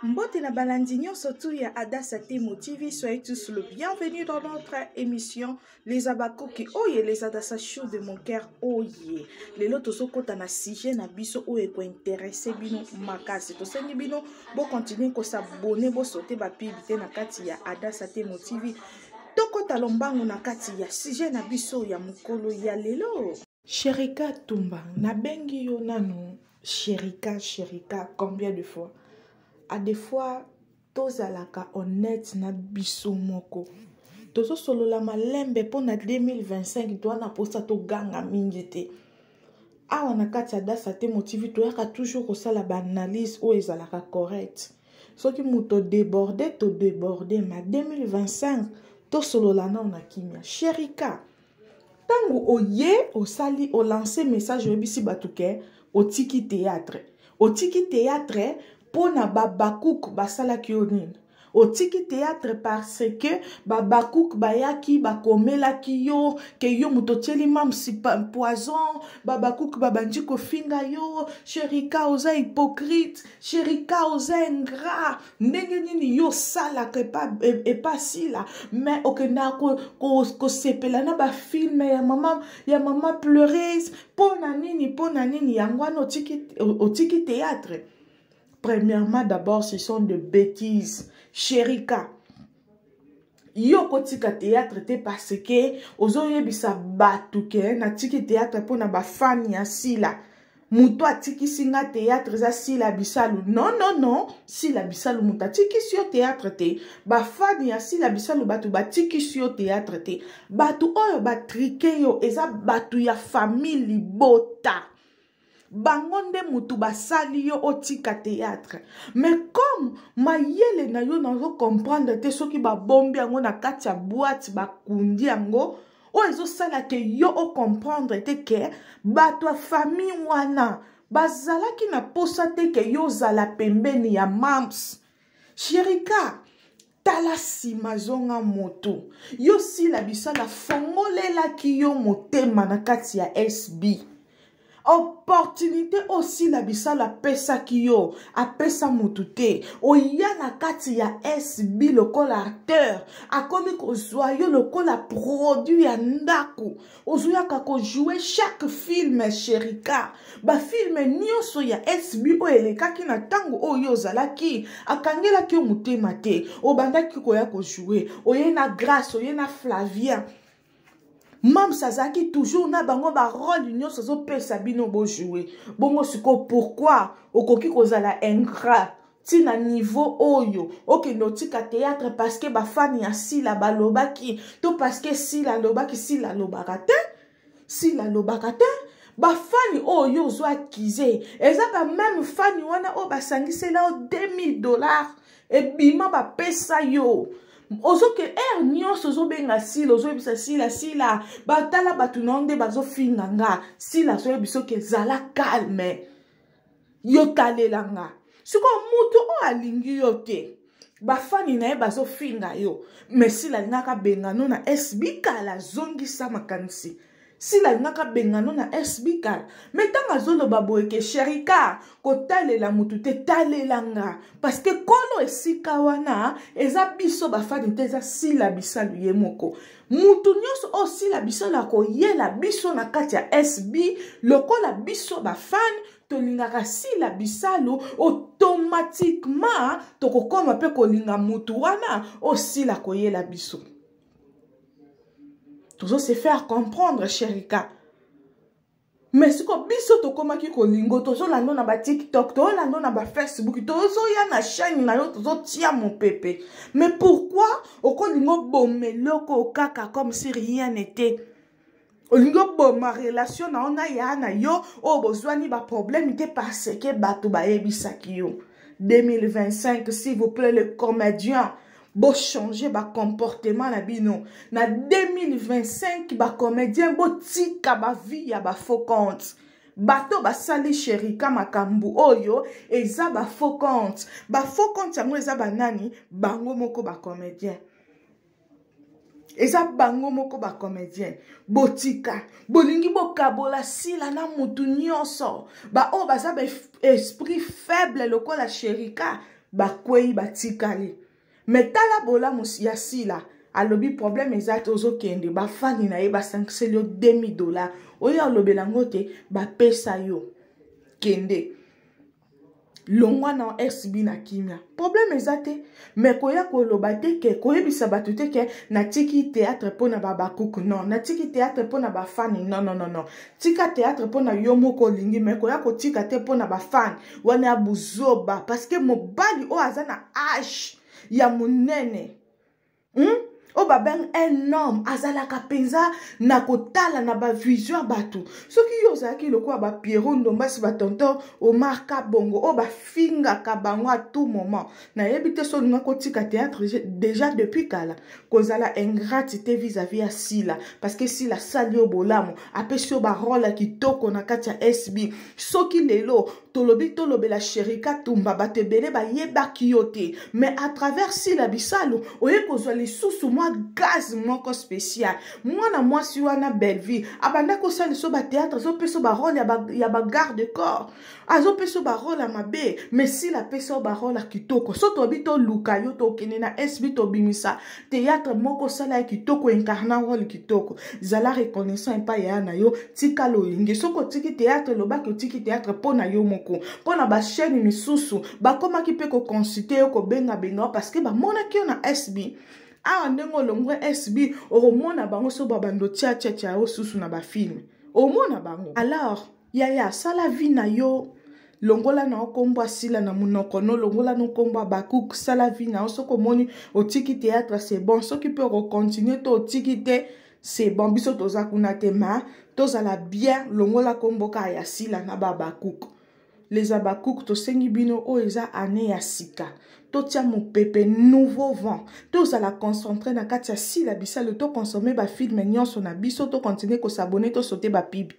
Mbote na balandi nyonso tout ya Adassa Temo TV, soyez tous le bienvenu dans notre émission Les Abakoki oye les Adassa Chou de mon cœur oye. Lelo tozokota na sujet na biso oyo eko intéresser bino makasi. Tosengi bino bo continuer ko s'abonner, bo sauter ba pub te na kati ya Adassa Temo TV. Tokota lombangu na kati ya sujet na biso ya mokolo ya lelo. Sherika Tumba, nabengi yo nanu Sherika, Sherika, combien de fois? A des fois, tozalaka honnête na biso moko. Tozosolola malembe mpo na 2025 toa na mposa toganga mingi te. Awa na kati ya Dasa Temo TV toyaka toujours kosala ba analyse oyo ezalaka correct. Soki moto déborde, to déborde ma 2025 tosolola nao na kimia. Sherika, ntango oye osali olance message oyebisi bato ke otiki théâtre, otiki théâtre mpo na babakuk basalaki yo nini? Otiki théâtre parce que babakuk bayaki bakomelaki yo ke yo moto otieli mamsi poison, babakuk babandi kofinga yo, Sherika oza hypocrite, Sherika oza ingrat, ndenge nini yo osalaka epa sila mais okendaka kosepela na bafilme ya mama, ya mama pleureuse mpo na nini, mpo na nini yango wana otiki théâtre? Premièrement, d'abord, ce sont de bêtises. Sherika, yo kotika théâtre te parce que ozoyebisa bato ke natiki théâtre mpo na bafani ya Sila. Moto atikisi nga théâtre eza Sila Bisalu. Non, non, non, Sila Bisalu moto atikisi yo théâtre te. Bafani ya Sila Bisalu bato batikisi yo théâtre te. Bato oyo batrike yo eza bato ya famille libota. Bango nde mutu basali yo otika théâtre. Mais comme mayele na yo nazo comprendre te soki babombi yango na kati ya boîte bakundi yango, oyo ezosala ke yo o comprendre te ke bato ya famille wana bazalaki na posa te ke yo ozala pembeni ya mams. Sherika, tala nsima zonga moto. Yo Sila Bisala fongolelaki yo motema na kati ya SB. Opportunité oyo Sila Bisala apesaki yo, apesa motu te. Oya na kati ya SB lokola acteur, akomi kozwa yo lokola produit ya ndako. Ozoyaka kojouer chaque film, Sherika. Ba film nyonso ya SB oyo elekaki na ntango oyo ozalaki, akangelaki yo motema te. Obandaki koya kojouer, oye na Grâce, oye na Flavien. Mams azalaki toujours na bango ba rôle nyonso azopesa bino bojouer. Bongo siko pourquoi okoki kozala ingrat ti na niveau oyo okende otika théâtre parce que bafani ya Sila balobaki to parce que Sila alobaki? Sila alobaka te, Sila alobaka te. Bafani oyo yo ozwa akize eza ba même fani wana oyo basangisela yo 2000 $ ebima bapesa yo. Ozoke heure nyonso ozobenga Sila, ozoyebisa Sila, Sila batala bato na yo nde bazofinga nga. Sila azoyebisa oke ezala calme, yo talela nga. Sikoyo moto oyo alingi yo te, bafani na ye bazofinga yo, mais Sila alingaka bengano na SB kala. Azongisa makanisi, Sila alingaka bengano na SB kala. Mais ntango azoloba boye ke Sherika kotalela motu te, talela nga, parce que kolo esika wana eza biso bafani te, eza Sila Bisalu ye moko. Mutu nyonso oyo Sila Bisalu akoyela biso na kati ya SB, lokola biso bafani tolingaka Sila Bisalu, automatiquement tokokoma mpe kolinga mutu wana oyo Sila koyela biso. Tozo se faire comprendre, Sherika? Mais siko biso tokomaki kolingo, tozolanda na baTikTok, tozolanda na baFacebook, tozoya na chaîne na yo, tozotia mopepe. Mais pourquoi okolinga oboma eloko kaka comme si rien n'était? Olingi oboma relation na yo na ya na yo oyo bozwani baproblème te parce que bato bayebisaki yo. 2025, s'il vous plaît, le comédien, bochanger bacomportement na bino na 2025. Bacomédien, botika bavie ya bafaux compte. Bato basali Sherika makambo oyo eza bafaux compte. Bafaux compte yango eza banani? Bango moko bacomédien, eza bango moko bacomédien. Botika, bolingi bokabola Sila na mutu nyonso. Baoyo baza ba esprit faible lokola Sherika. Bakwei, batikali. Mais tala bolamu ya Sila. Alobi problème eza te, ozokende, bafani na ye basangiseli yo 2000 $. Oyo alobela yango te, bapesa yo, kende, longwa na SB na kimia, problème eza te. Mais koya koloba te ke koyebisa bato te ke natiki théâtre mpona babakuku, non, natiki théâtre mpona bafani, non, non, non, non. Tika théâtre mpona yo moko olingi, mais koya kotika te mpona bafani wana ya buzoba, parce que mobali oyo aza na age ya monene, Oyo babengi un homme azalaka mpenza na kotala na bavision ya bato. Soki yo ozalaki lokola bapiero Ndombasi, batonton Omar Kabongo oyo bafingaka bango à tout moment, nayebi te so olinga kotika théâtre déjà depuis kala. Kozala ingrate te vis-à-vis ya Sila, parce que Sila asali yo bolamu, apesi yo barole ya kitoko na kati ya SB. Soki lelo tolobi, tolobela Sherika Tumba, bato ebele bayebaki yo te, mais à travers Sila Bisalu oye kozwa lisusu mwa gaz moko spécial. Mwana mwasi wana Bellevie abanda kosala so bathéâtre, azopesa barole ya bagarde corps, azopesa barole ya mabe, mais Sila apesa yo barole ya kitoko. So toyebi, toluka yo, tokende na SB, tobimisa théâtre moko osala ya kitoko, incarner role kitoko. Zala reconnaissant epai ya na yo. Tika loyenge. Soki otiki théâtre, elobaki otiki théâtre mpo na yo moko, mpo na bachaîne misusu bakomaki mpe koconsulte yo, kobengabenga, parce que bamonaki yo na SB. Awa ndenge olongwe SB, okomona bango so babando tiatiatia yo susu na bafilme, omona bango. Alors yaya, sala vie na yo, longola na yo nkombo asila na monoko no, longola no nkombo ya bakuku, sala vie na yo. Soki omoni otiki théâtre, c'est bon. Soki mpe okocontinue to otiki te, c'est bon, biso toza kuna te. Ma tozala bien, longola nkombo kaka ya Sila na babakuku. Les Abakuku, tosengi bino, oyo eza année ya sika, totia mopepe, nouveau vent, tozala concentré na kati ya Sila Bisalo, toconsommer bafilme nyonso na biso, tocontinue kos'abonner, tosauter bapub.